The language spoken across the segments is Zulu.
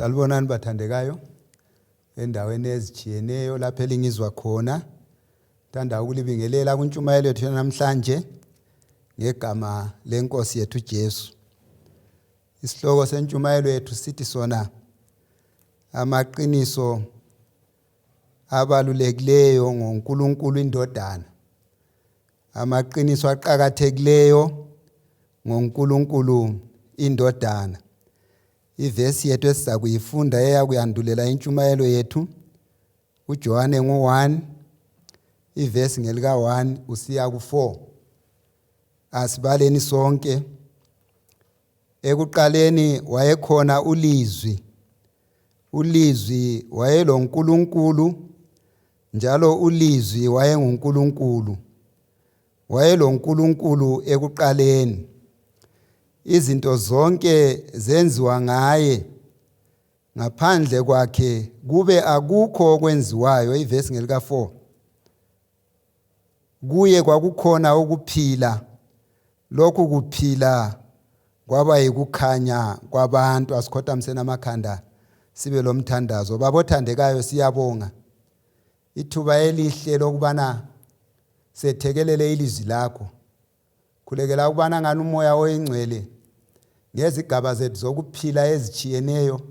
Salibonani bathandekayo endaweni ezitshiyeneyo lapho elingizwa khona. Thanda ukulibingelela kuntshumayelo yethu namhlanje ngegama lenkosi yethu Jesu. Isihloko sentshumayelo yethu sithi sona amaqiniso abalulekileyo ngoNkulunkulu indodana. Amaqiniso aqakathekileyo ngoNkulunkulu indodana. Ivesi yethu esiza kuyifunda eyakuyandulela intshumayelo yethu uJohane ngu-1 ivesi ngelika-1 usiya ku-4. Asibaleni sonke. Ekuqaleni wayekhona uLizwi. ULizwi wayeloNkulunkulu njalo uLizwi wayenguNkulunkulu. WayeloNkulunkulu ekuqaleni. Izinto zonke zenziwa ngaye. Ngaphandle kwakhe kube akukho okwenziwayo. Ivesi ngelika 4. Kuye kwakukhona ukuphila, lokhu kuphila kwaba yikukhanya kwabantu. Asikhothamiseni amakhanda sibe lomthandazo. Baba othandekayo, siyabonga ithuba elihle lokubana sethekelele ilizwi lakho. Khulekela ukubana ngani umoya oyingcwele ngezigaba zethu zokuphila ezitshiyeneyo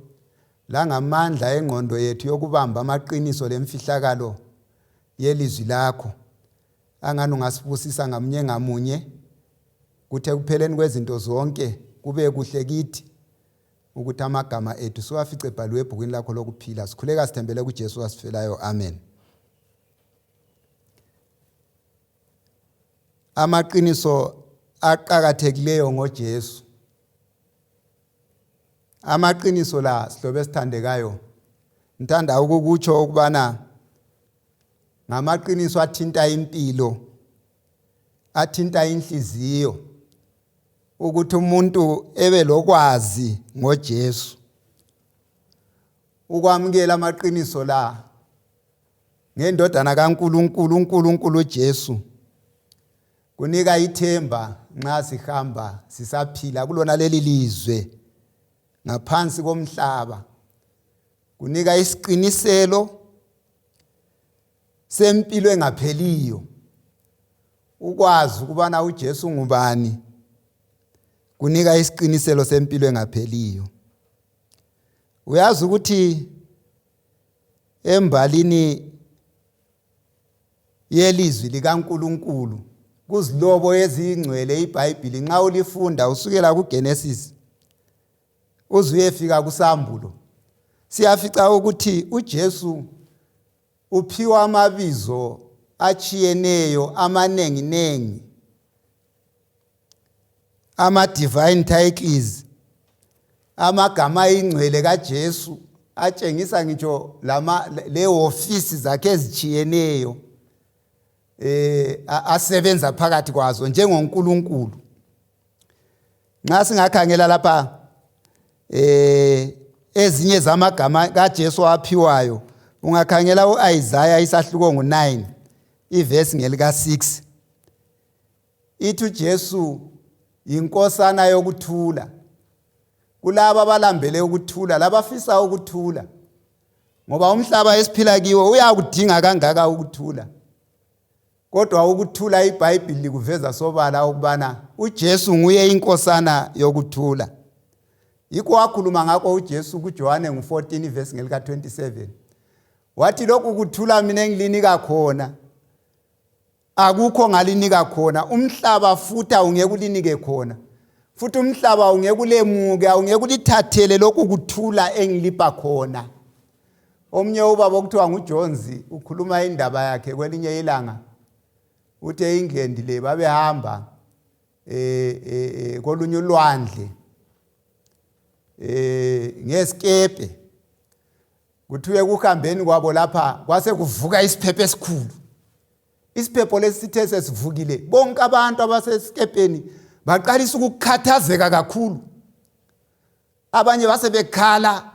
langamandla engqondo yethu yokubamba amaqiniso lemfihlakalo yelizwi lakho angani ungasibusisa ngamunye ngamunye kuthi ekupheleni kwezinto zonke kube kuhle kithi ukuthi amagama ethu siwafice ebhaliwe ebhukwini lakho lokuphila sikhuleka sithembele kuJesu wasifelayo amen Amaqiniso aqakathekileyo ngoJesu. Amaqiniso la sihlobo esithandekayo ngithanda ukukutsho ukubana ngamaqiniso athinta impilo, athinta inhliziyo ukuthi umuntu ebe lokwazi ngoJesu. Ukwamukela amaqiniso la ngendodana kaNkulunkulu uNkulunkulu uJesu kunika ithemba nxa sihamba sisaphila kulona leli lizwe ngaphansi komhlaba kunika isiqiniselo sempilo engapheliyo ukwazi ukubana uJesu ngubani kunika isiqiniselo sempilo engapheliyo uyazi ukuthi embalini yelizwi likaNkulunkulu kuzilobo ezingcwele iBhayibhili nxa ulifunda usukela kuGenesis uze uyefika kuSambulo siyafica ukuthi uJesu uphiwa amabizo atshiyeneyo amanenginengi ama-divine titles amagama ayingcwele kaJesu atshengisa ngitsho lama lehofisi zakhe ezitshiyeneyo eh asebenza phakathi kwazo njengoNkulunkulu nxa singakhangela lapha eh ezinye zamagama kaJesu aphiwayo ungakhangela uIsaya isahluko ngo9 ivesi ngelika 6 Ithi uJesu yinkosana yokuthula kulabo abalambele ukuthula labafisa ukuthula ngoba umhlaba esiphila kiwo uyakudinga kangaka ukuthula kodwa ukuthula iBhayibhili likuveza sobala ukubana uJesu nguye inkosana yokuthula yikho wakhuluma ngakho uJesu kuJohane ngu-14 ivesi ngelika-27 wathi lokhu kuthula mina engilinika khona Akukho ngalinika khona umhlaba futhi awungeke ulinike khona futhi umhlaba awungeke ulemuke awungeke ulithathele lokhu kuthula engilipha khona omunye ubaba okuthiwa nguJones ukhuluma indaba yakhe kwelinye ilanga uthi eEngland le babehamba eh, eh, eh kolunye ulwandle eh ngesikepe Kuthiwe kuhambeni kwabo lapha kwase kuvuka isiphepho esikhulu. Isiphepho lesi sithe sesivukile bonke abantu abasesikepeni baqalisa ukukhathazeka kakhulu. Abanye base bekhala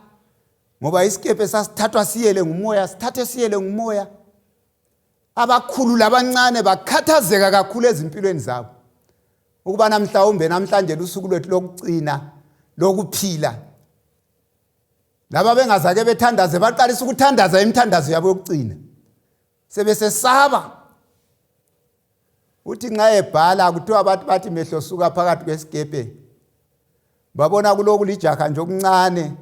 ngoba isikepe sasithathwa siyele ngumoya, sithathwe siyele ngumoya. Abakhulu labancane bakhathazeka kakhulu ezimpilweni zabo ukubana mhlawumbe namhlanje lusuku lwethu lokucina lokuphila. Laba bengazake bethandaze baqalisa ukuthandaza imithandazo yabo yokucina. Sebesesaba. Uthi nxa ebhala kuthiwa abantu bathi mehlo suka phakathi kwesikepe. Babona kuloku lijaha nje okuncane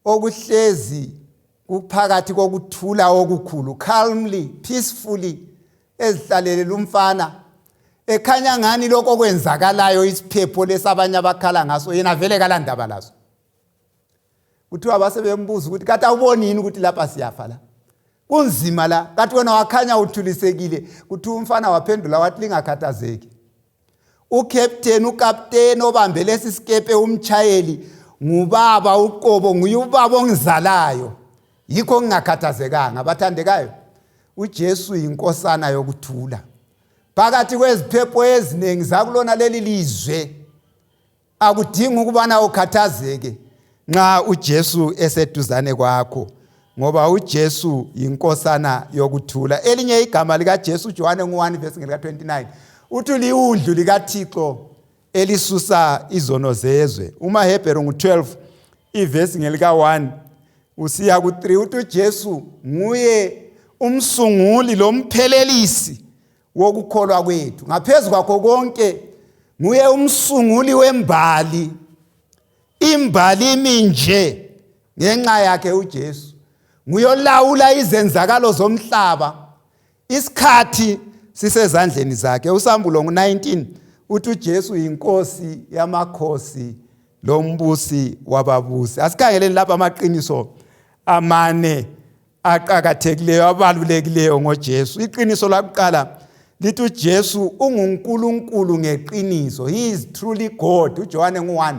okuhlezi kuphakathi kokuthula okukhulu calmly peacefully ezihlalele lumfana ekhanya ngani lokho okwenzakalayo isiphepho lesabanye abakhala ngaso yena vele kalandaba laso kuthiwa basebembuza ukuthi kati awuboni yini ukuthi lapha siyafa la kunzima la kati wena wakhanya uthulisekile kuthiwa umfana waphendula wathi lingakhathazeki ucaptain ukapteni obambe lesi sikepe umtshayeli ngubaba uqobo nguye ubaba ongizalayo yikho ngingakhathazekanga bathandekayo uJesu yinkosana yokuthula phakathi kweziphepho eziningi zakulona leli lizwe akudingi ukubana ukhathazeke nxa uJesu eseduzane kwakho ngoba uJesu yinkosana yokuthula elinye igama likaJesu uJohane ngu-1 verse ngelika-29 uthi liwundlu likaThixo elisusa izono zezwe umaHebheru ngu-12 ivesi ngelika-1 usiya ku-3 uthi uJesu nguye umsunguli lomphelelisi wokukholwa kwethu ngaphezu kwakho konke nguye umsunguli wembali imbali imi nje ngenxa yakhe uJesu nguyolawula izenzakalo zomhlaba isikhathi sisezandleni zakhe usambulo ngu-19 uthi uJesu yinkosi yamakhosi lombusi wababusi asikhangeleni lapha amaqiniso amane aqakathekileyo abalulekileyo ngoJesu iqiniso lakuqala lithi uJesu unguNkulunkulu ngeqiniso he is truly God uJohane ngu-1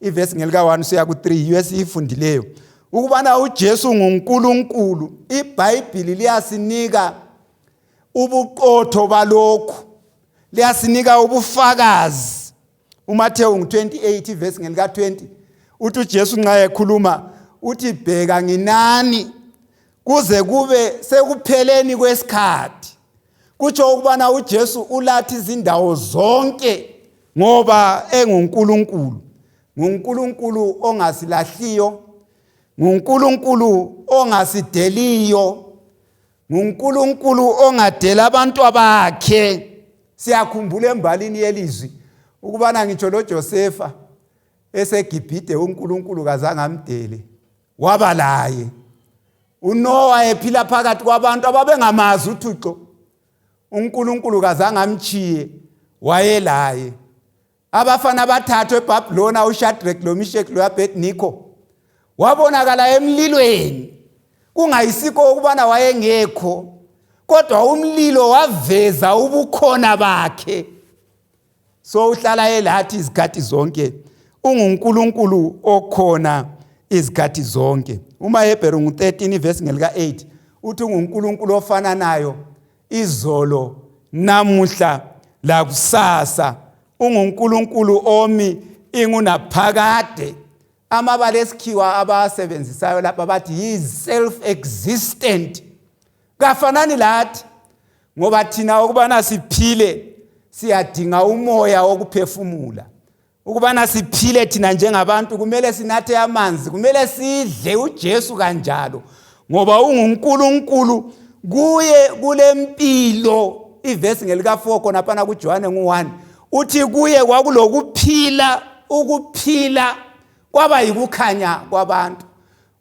ivesi ngelika-1 usiya ku-3 yiyo esiyifundileyo ukubana uJesu nguNkulunkulu iBhayibhili liyasinika ubuqotho balokhu liyasinika ubufakazi uMathewu ngu-28 ivesi ngelika-20 uthi uJesu nxa ekhuluma uthi bheka nginani kuze kube sekupheleni kwesikhathi kutsho ukubana uJesu ulathi izindawo zonke ngoba enguNkulunkulu nguNkulunkulu ongasilahliyo nguNkulunkulu ongasideliyo nguNkulunkulu ongadela abantu abakhe siyakhumbula embalini yelizwi ukubana ngitsho loJosefa eseGibhide uNkulunkulu kazange amdele waba laye uNowa ephila phakathi kwabantu ababengamazi uThixo uNkulunkulu kazange amtshiye wayelaye abafana abathathu eBhabhilona uShadrach loMishek loAbednego wabonakala emlilweni kungayisikho ukubana wayengekho kodwa umlilo waveza ubukhona bakhe so uhlala elathi izikhathi zonke unguNkulunkulu okhona izikhathi zonke uMahebheru ngu-13 ivesi ngelika-8 uthi unguNkulunkulu ofananayo izolo namuhla lakusasa unguNkulunkulu omi ingunaphakade amabala esikhiwa abawasebenzisayo lapha bathi he is self existent kafanani lathi ngoba thina ukubana siphile siyadinga umoya wokuphefumula ukubana siphile thina njengabantu kumele sinathe amanzi kumele sidle uJesu kanjalo ngoba unguNkulunkulu kuye kulempilo ivesi ngelika-4 khonaphana kuJohane ngu-1 uthi kuye kwakulokuphila ukuphila kwaba yikukhanya kwabantu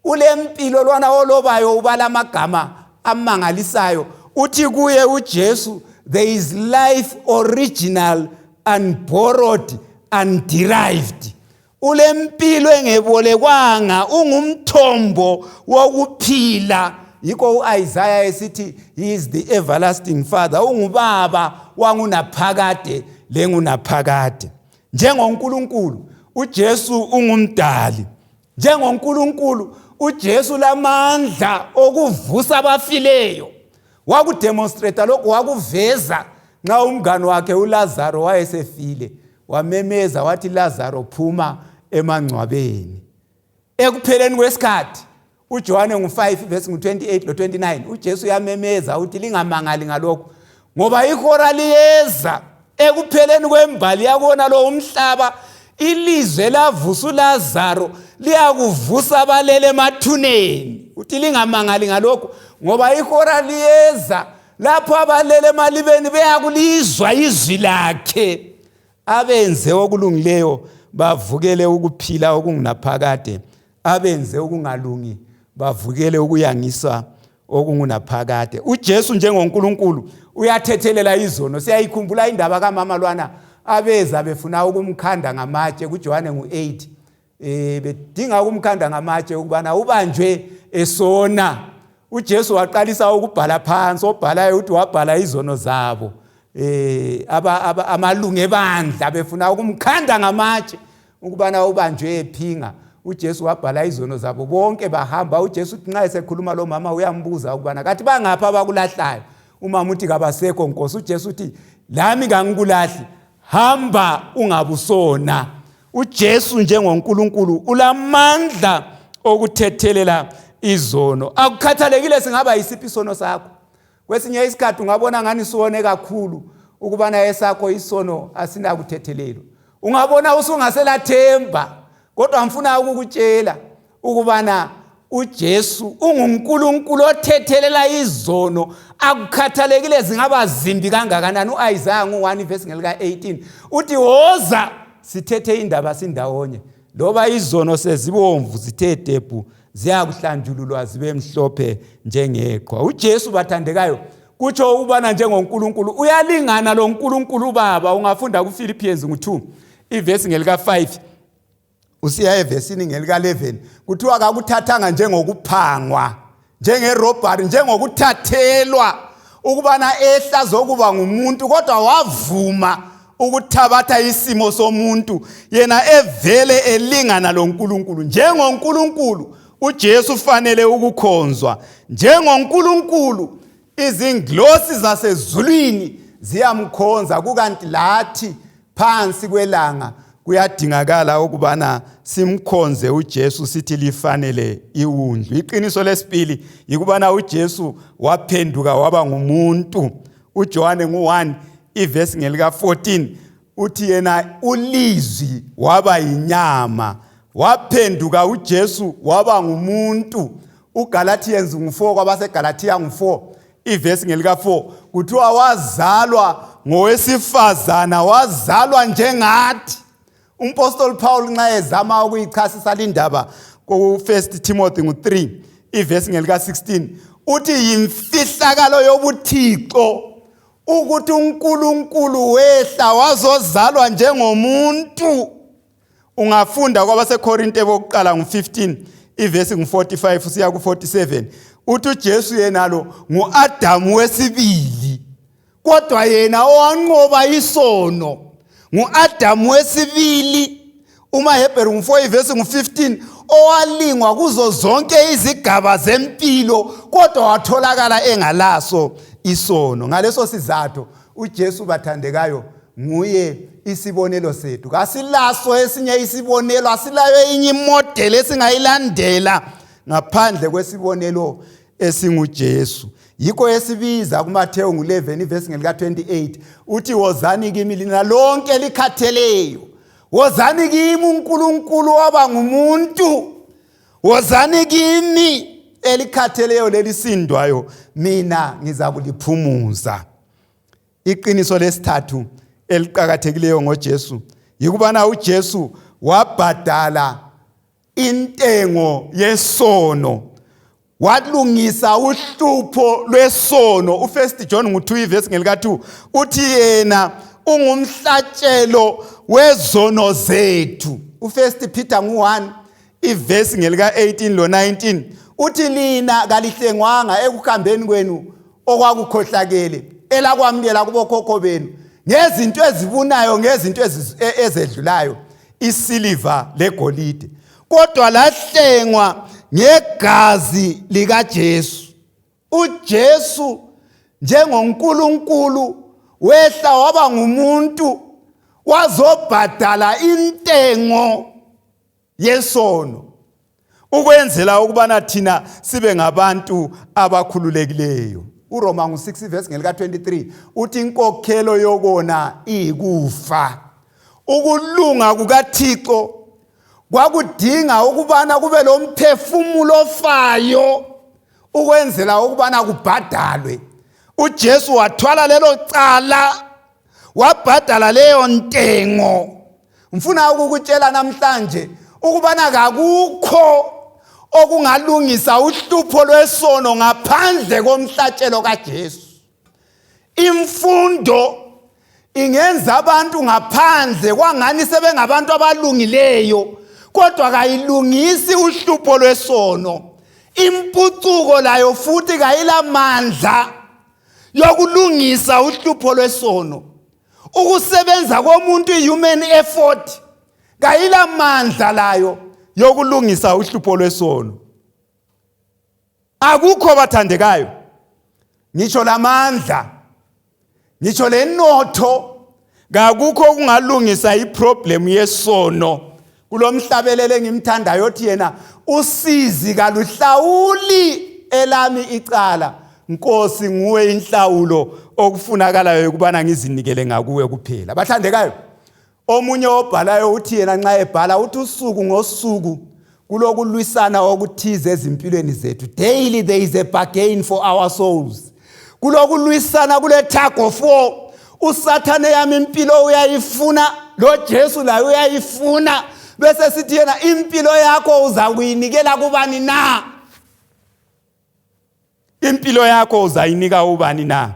ulempilo lwana olobayo ubala amagama amangalisayo uthi kuye uJesu there is life original unborrowed underived ulempilo engebolekwanga ungumthombo wokuphila yikho uIsaya esithi he is the everlasting father ungubaba wangunaphakade lengunaphakade njengoNkulunkulu uJesu ungumdali njengoNkulunkulu uJesu lamandla okuvusa abafileyo wakudemonstrate lokhu wakuveza nxa umngani wakhe uLazaro wayesefile wamemeza wathi Lazaro phuma emangcwabeni ekupheleni kwesikhathi uJohane ngu-5 verse ngu-28 lo-29 uJesu uyamemeza uthi lingamangali ngalokhu ngoba ihora liyeza ekupheleni kwembali yakona lo umhlaba ilizwe lavusa uLazaro Liyakuvusa abalele emathuneni. Uthi lingamangali ngalokhu, ngoba ihora liyeza lapho abalele emalibeni beyakulizwa izwi lakhe, abenze okulungileyo bavukele ukuphila okungunaphakade, abenze okungalungi bavukele ukuyangisa okungunaphakade. UJesu njengoNkulunkulu uyathethelela izono. Siyayikhumbula indaba kamama lwana abeza befuna ukumkhanda ngamatshe kuJohane ngu-8, bedinga ukumkhanda ngamatshe ukubana ubanjwe esona. UJesu waqalisa ukubhala phansi, obhalayo uthi wabhala izono zabo, amalungu ebandla befuna ukumkhanda ngamatshe ukubana ubanjwe ephinga. UJesu wabhala izono zabo bonke, bahamba. UJesu uthi nxa esekhuluma lo mama uyambuza ukubana kathi bangaphi abakulahlayo. Umama uthi kabasekho, Nkosi. UJesu uthi lami kangikulahli, hamba ungabusona. UJesu njengoNkulunkulu ulamandla okuthethelela izono, akukhathalekile singaba yisiphi isono sakho. Kwesinye isikhathi ungabona ngani siwone kakhulu ukubana esakho isono asinakuthethelelwa, ungabona usungaselathemba, kodwa ngifuna ukukutshela ukubana uJesu unguNkulunkulu othethelela izono, akukhathalekile zingaba zimbi kangakanani. U-Isaya ngu-1 ivesi ngelika-18 uthi woza sithethe indaba sindawonye, loba izono sezibomvu zithe tebhu, ziyakuhlanjululwa zibe mhlophe njengeqhwa. UJesu, bathandekayo, kutsho ukubana njengoNkulunkulu uyalingana lo Nkulunkulu uBaba. Ungafunda kuPhilippians ngu-2 ivesi ngelika-5 usiya evesini ngelika-11, kuthiwa kakuthathanga njengokuphangwa, njengerobhari, njengokuthathelwa ukubana ehla zokuba ngumuntu, kodwa wavuma ukuthabatha isimo somuntu, yena evele elingana loNkulunkulu. NjengoNkulunkulu uJesu ufanele ukukhonzwa. NjengoNkulunkulu izinglosi zasezulwini ziyamkhonza, kukanti lathi phansi kwelanga kuyadingakala ukubana simkhonze uJesu, sithi lifanele iwundlu. Iqiniso lesibili yikubana uJesu waphenduka waba ngumuntu. UJohane ngu-1 ivesi ngelika-14 uthi yena ulizwi waba yinyama. Waphenduka uJesu waba ngumuntu. UGalathians ngu-4, kwabaseGalathiya ngu-4 ivesi ngelika-4, kuthiwa wazalwa ngowesifazana, wazalwa njengathi. Umpostoli Paul nxa ezama ukuyichasisa lindaba ku-1 Timothy ngu-3 ivesi ngelika-16 uthi yimfihlakalo yobuthixo ukuthi uNkulunkulu wehla wazozalwa njengomuntu. Ungafunda kwabaseKorinte bokuqala ngu-15 ivesi ngu-45 usiya ku-47, uthi uJesu yenalo ngu-Adamu wesibili, kodwa yena owanqoba isono ngu-Adamu wesibili. UmaHebheru ngu-4 ivesi ngu-15, owalingwa kuzo zonke izigaba zempilo kodwa watholakala engalaso isono. Ngaleso sizatho uJesu, bathandekayo, nguye isibonelo sethu. Kasilaso esinye isibonelo, asilayo enye imodeli esingayilandela ngaphandle kwesibonelo esinguJesu. Yikho esibiza kuMathewu ngu-11 ivesi ngelika-28, uthi wozani kimi lina lonke likhatheleyo, wozani kimi, uNkulunkulu waba ngumuntu, wozani kimi elikhatheleyo lelisindwayo, mina ngizakuliphumuza. Iqiniso lesithathu eliqakathekileyo ngoJesu yikubana uJesu wabhadala intengo yesono, walungisa uhlupho lwesono. UFirst John ngu-2 ivesi ngelika-2 uthi yena ungumhlatshelo wezono zethu. UFirst Peter ngu-1 ivesi ngelika-18 lo-19 uthi lina kalihlengwanga ekuhambeni kwenu okwakukhohlakele elakwamukela kubokhokho benu ngezinto ezibunayo, ngezinto ezedlulayo, isiliva legolide, kodwa lahlengwa ngegazi likaJesu. UJesu njengoNkulunkulu wehla waba ngumuntu, wazobhadala intengo yesono ukwenzela ukubana thina sibe ngabantu abakhululekileyo. URoma ngu-6 verse ngelika-23 uthi inkokhelo yokona iyikufa. Ukulunga kukaThixo Kwakudinga ukubana kube lomphefumulo ofayo ukwenzela ukubana kubhadalwe. UJesu wathwala lelo cala, wabhadala leyo ntengo. Ngifuna ukukutshela namhlanje ukubana kakukho okungalungisa uhlupho lwesono ngaphandle komhlatshelo kaJesu. Imfundo ingenza abantu ngaphandle kwangani sebengabantu abalungileyo, kodwa kayilungisi uhlupho lwesono. Impucuko layo futhi kayilamandla yokulungisa uhlupho lwesono. Ukusebenza komuntu, i-human effort, kayilamandla layo yokulungisa uhlupho lwesono. Akukho, bathandekayo, ngitsho lamandla, ngitsho lenotho, kakukho okungalungisa iproblem yesono. Kulomhlabeleli engimthandayo othi yena, usizi kaluhlawuli elami icala, Nkosi nguwe inhlawulo okufunakalayo ukubana ngizinikele ngakuwe kuphela. Bathandekayo, omunye obhalayo uthi yena nxa ebhala uthi usuku ngosuku kulokulwisana okuthize ezimpilweni zethu. Daily there is a bargain for our souls. Kulokulwisana, kule tug of war. Usathane yami impilo uyayifuna, lo Jesu laye uyayifuna. Bese sithi yena, impilo yakho uzakuyinikela kubani na? Impilo yakho uzayinika ubani na?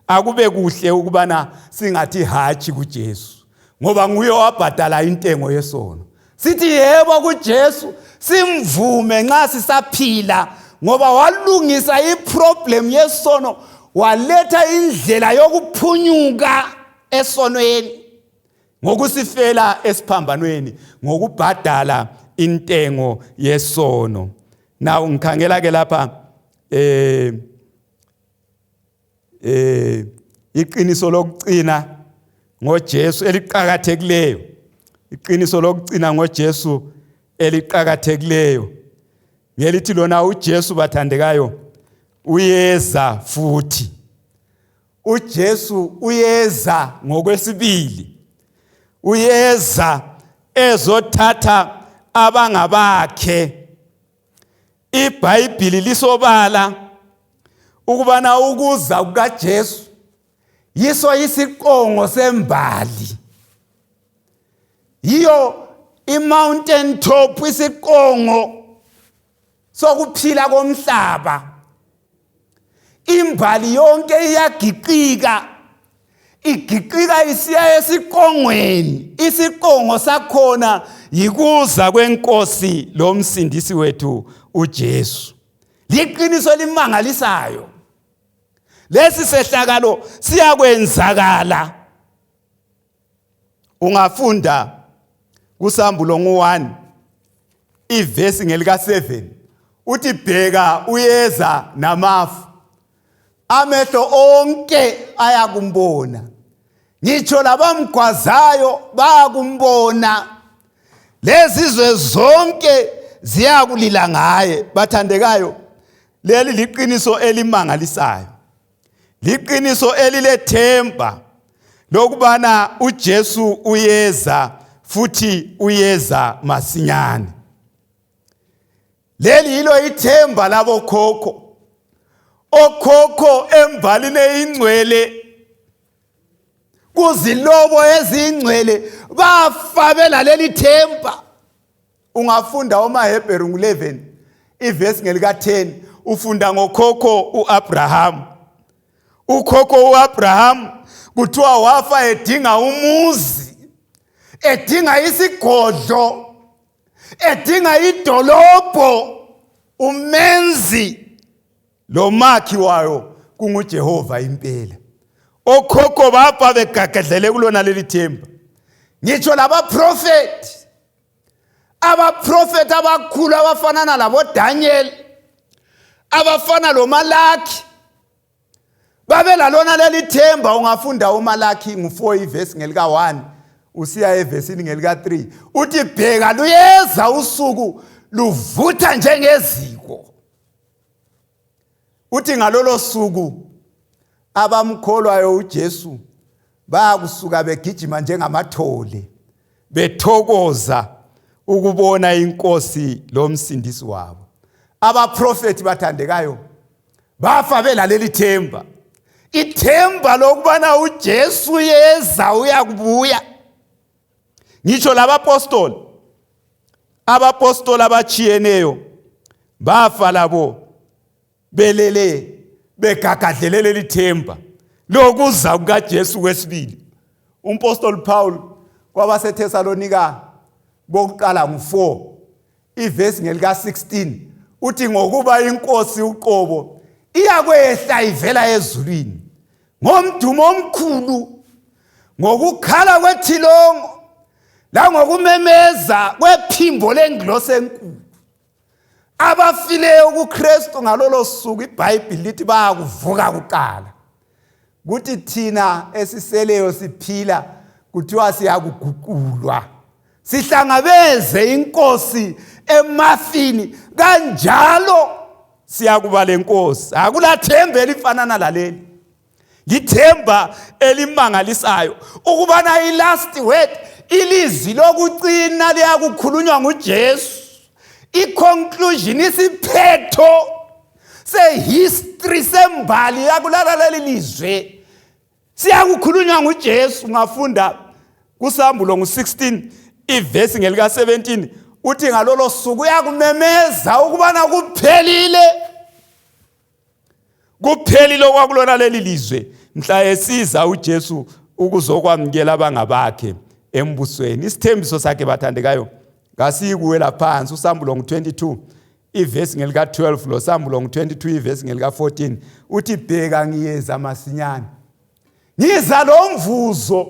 Akube kuhle ukubana singathi hatshi kuJesu, ngoba nguye owabhadala intengo yesono. Sithi yebo kuJesu, simvume nxa sisaphila, ngoba walungisa iproblem yesono, waletha indlela yokuphunyuka esonweni ngokusifela esiphambanweni, ngokubhadala intengo yesono. Now ngikhangela ke lapha iqiniso lokucina ngoJesu eliqhakathekileyo, iqiniso lokucina ngoJesu eliqhakathekileyo ngelithi lona uJesu, bathandekayo, uyeza futhi. UJesu uyeza ngokwesibili, uyeza ezothatha abangabakhe. IBhayibhili lisobala ukubana ukuza kukaJesu yiso isiqongo sembali, yiyo i-mountain top, isiqongo sokuphila komhlaba. Imbali yonke iyagiqika, igiqika isiya esiqongweni. Isiqongo sakhona yikuza kwenkosi lomsindisi wethu uJesu. Liqiniso elimangalisayo lesi sehlakalo, siyakwenzakala. Ungafunda kusambulo ngu-1 ivesi ngelika-7, uthi, bheka, uyeza namafu, amehlo onke ayakumbona, ngitsho labamgwazayo bayakumbona, lezizwe zonke ziyakulila ngaye. Bathandekayo, leli liqiniso elimangalisayo, liqiniso elilethemba lokubana uJesu uyeza futhi uyeza masinyane. Leli yilo ithemba labokhokho, okhokho embalini eyingcwele, kuzilobo ezingcwele, bafa belaleli themba. Ungafunda omaHebheru ngu-11 ivesi ngelika-10, ufunda ngokhokho uAbraham. Ukhokho uAbraham kuthiwa wafa edinga umuzi, edinga isigodlo, edinga idolobho, umenzi lomakhi wayo kunguJehova impela. Okhokho bafa begagedlele kulona leli themba. Ngitsho labaprofethi, abaprofethi abakhulu abafanana laboDaniel, abafana loMalaki, babelalona leli themba. Ungafunda uMalaki ngu-4 ivesi ngelika-1 usiya evesini ngelika-3, uthi, bheka, luyeza usuku luvutha njengeziko. Uthi ngalolo suku abamkholwayo uJesu bayakusuka begijima njengamathole, bethokoza. ukubona inkosi lomsindisi wabo. Abaprofethi bathandekayo bafa belaleli themba, ithemba lokubana uJesu yeza uyakubuya. Ngitsho labapostoli, abapostoli abatshiyeneyo bafa labo belele begagadlele leli themba lokuza kukaJesu kwesibili. Umpostoli Paul kwabaseThesalonika bokuqala ngu-4 ivesi ngelika-16 uthi, ngokuba inkosi uqobo iyakwehla ivela ezulwini ngomdumo omkhulu, ngokukhala kwethilongo langokumemeza kwephimbo lengilosi enkulu. Abafileyo kuKristu ngalolo suku iBhayibhili lithi bayakuvuka kuqala, kuthi thina esiseleyo siphila kuthiwa siyakuguqulwa sihlangabeze inkosi emafini, kanjalo siyakuba lenkosi. Akulathemba elifanana laleli, lithemba elimangalisayo ukubana i-last word, ilizwi lokucina liyakukhulunywa nguJesu. I-conclusion, isiphetho sehistory sembali yakulala leli lizwe siyakukhulunywa nguJesu. Ungafunda kusambulo ngu-16 ivesi ngelika-17 uthi ngalolo suku uyakumemeza ukubana kuphelile, kuphelile okwakulona leli lizwe mhla esiza uJesu ukuzokwamukela abangabakhe embusweni. Isithembiso sakhe bathandekayo kasiyikuwela phansi. Usambulo ngu-22 ivesi ngelika-12 losambulo ngu-22 ivesi ngelika-14 uthi, bheka ngiyeza masinyane, ngiza lo mvuzo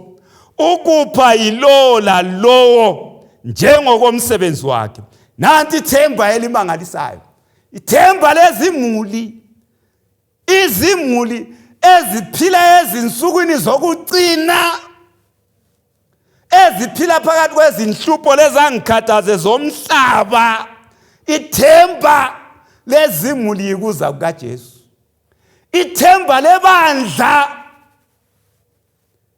ukupha yilowo lalowo njengokomsebenzi wakhe. Nanti ithemba elimangalisayo, ithemba lezimuli, izimuli eziphila ezinsukwini zokucina, eziphila phakathi kwezinhlupho lezangikhathaze zomhlaba. Ithemba lezimuli yikuza kukaJesu. Ithemba lebandla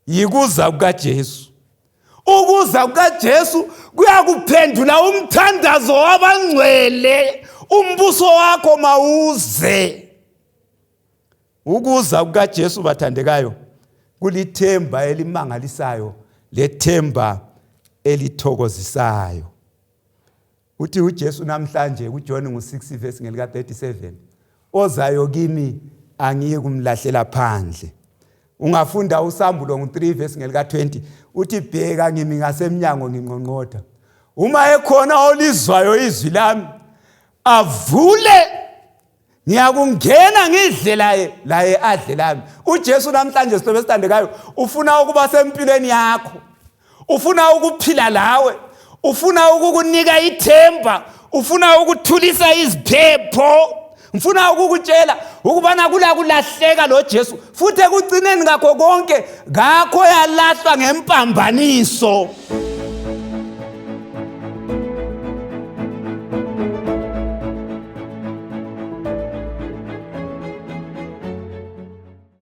yikuza kukaJesu. Ukuza kukaJesu kuyakuphendula umthandazo wabangcwele, umbuso wakho mawuze. Ukuza kukaJesu bathandekayo kulithemba elimangalisayo lethemba elithokozisayo. Uthi uJesu namhlanje kuJohn ngu-6 verse ngelika-37, ozayo kimi angiyi kumlahlela phandle. Ungafunda usambulo ngu-3 verse ngelika-20 uthi, bheka ngimi ngasemnyango nginqonqotha, uma ekhona olizwayo izwi lami avule, ngiyakungena ngidle laye, laye adle lami. UJesu namhlanje sihlobo esithandekayo ufuna ukuba sempilweni yakho, ufuna ukuphila lawe, ufuna ukukunika ithemba, ufuna ukuthulisa iziphepho. Ngifuna ukukutshela ukubana kula kulahleka lo Jesu, futhi ekugcineni ngakho konke kakho yalahlwa ngempambaniso.